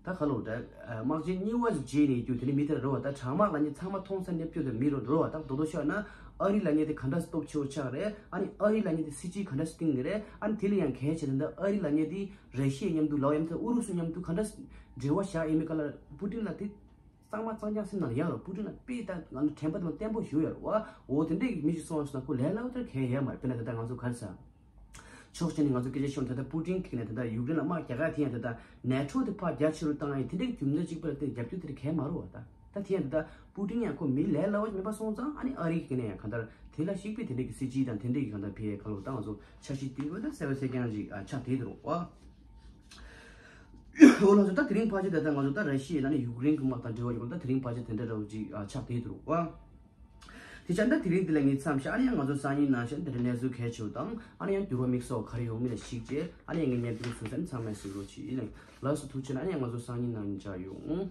ད་ག་ལོ་ད། དམག་ཆེན་གཉིས་པ་ཞིག་རྗེས་ནས་རྒྱུ་དེ་ནི་མི་དེ་རེད་བ། ད་གྲང་དམག་ལབ་མཁན་ཚང་མ་མཐོང་ས་སླེབས་རྒྱུ་དེ་མི་རེད་བ། ད་རྡོག་རྡོག་ཤོད་ན་ཨ་རི་ལབ་མཁན་དེ་ག་འདྲ་སྟོབས་ཆེ་བོ་ཆགས་རེད། ཨ་ནི་ཨ་རི་ལབ་མཁན་དེ་སྲིད་ཇུས་ག་འདྲ་སྟེང་ནས་རེད། ཨ་ནི་དེ་ལ་ཡང་གལ་ཆེ་ད་ལྟ་ཨ་རི་ལབ་མཁན་དེ་ར་ཤི་ཡའི་མཉམ་དུ་ལའོ་ཡང་ད་ཨུ་རུ་སུ་མཉམ་དུ་ག་འདྲ་འབྲེལ་བ་བཞག་ཡིན་མིན་ག་ལ་པུ་ཏིན་ལ་དེ་གཙང་མ་གཙང་རྐྱང་སེམས་ནང་ལ་ཡོད་རེད། པུ་ཏིན་ལ་དཔེ་ད་ང་ཚོ་དྲན་པ་དེ་མ་བརྟན་པོ་ཞུ་ཡོད་རེད་བ། འོ་དེ་འདྲའི་མི་ཞིག་སོང་བ་སོང་ན་ཁོ་ལས་སླ་བོ་དེ་གལ་ཡོད་མ་རེད། དཔེར་ན་ད་ལྟ་ང་ཚོ་ག་རེ་ཟ། ཕྱོགས་གཅིག་ནས་ང་ཚོ་སྐད་ཆ་ཤོད་ད་ལྟ་པུ་ཏིན་གིས་ནས་ད་ལྟ་ཡུཀ་རེན་ལ་དམག་རྒྱག་ག་དེ་ཡང་ད་ལྟ་ནེ་ཊོ་དེ་ཕར་རྒྱ་ཆེ་རུ་བཏང་ཡ་དེ་འདྲའི་རྒྱུ་མཚན་གཅིག་པ་ལ་བརྟེན་རྒྱབ་སྐྱོར་དེ་གལ་མ་རུང་བ། ད་ད་དེ་ཡང་ད་ལྟ་པུ་ཏིན་ཡང་ཁོ་མི་ལས་སླ་བ་ཞིག་མེད་པ་སོང་ཙང་ཨ་ནི་ཨ་རི་གིས་ནས་ཡང་གང་ལྟར་དེ་ལ་གཞིགས་པའི་དེ་འདྲའི་གི་སྲིད་ཇུས་དང་དེ་འདྲའི་གི་གང་ལྟར་ཕའི་ཁ་ལོ་ད་ང་ཚོ་འཆར་གཞི་དེ་བས་ད་གསལ་བ་གསལ་རྐྱང་ཅིག་ཨ་ཆགས་བསྡད་འདུག་བ། འོ་ལགས་སོ། ད་དེ་རིང་ཕལ་ཆེར་ད་ལྟ་ང་ཚོ་ད་ར་ཤི་ཡའི་ནང་ནས་ཡུཀ་རེན་གི་དམག་དང་འབྲེལ་བ་ཡོད་པ་ད་དེ་རིང་ཕལ་ཆེར་དེ་འདྲ་འདྲ་བོ་ཅིག་ཨ་ཆགས་བསྡད་འདུག་བ། དེ་ཆ་འདྲ་དེ་རིང་འདི་ལ་ངས་མཚམས་བཞག་ཨ་ནི་ཡང་ང་ཚོ་སང་ཉིན་ནང་བཞིན་དེ་འདྲ་གནས་ཚུལ་གལ་ཆེ་བ་དང་ཨ་ནི་ཡང་འགྱུར་བ་དམིགས་བསལ་ག་རེ་ཡོང་མིན་ལ་གཞིགས་རྗེས་ཨ་ནི་ཡང་ངས་བརྙན་ཐུང་བཟོས་ཚར་ནས་ཚང་མས་གཟིགས་རོགས་གྱིས། ཡིན་ནའི་ལགས་སོ་ཐུགས་རྗེ་ཆེ། ཨ་ནི་ཡང་ང་ཚོ་སང་ཉིན་ནང་མཇལ་ཡོང་།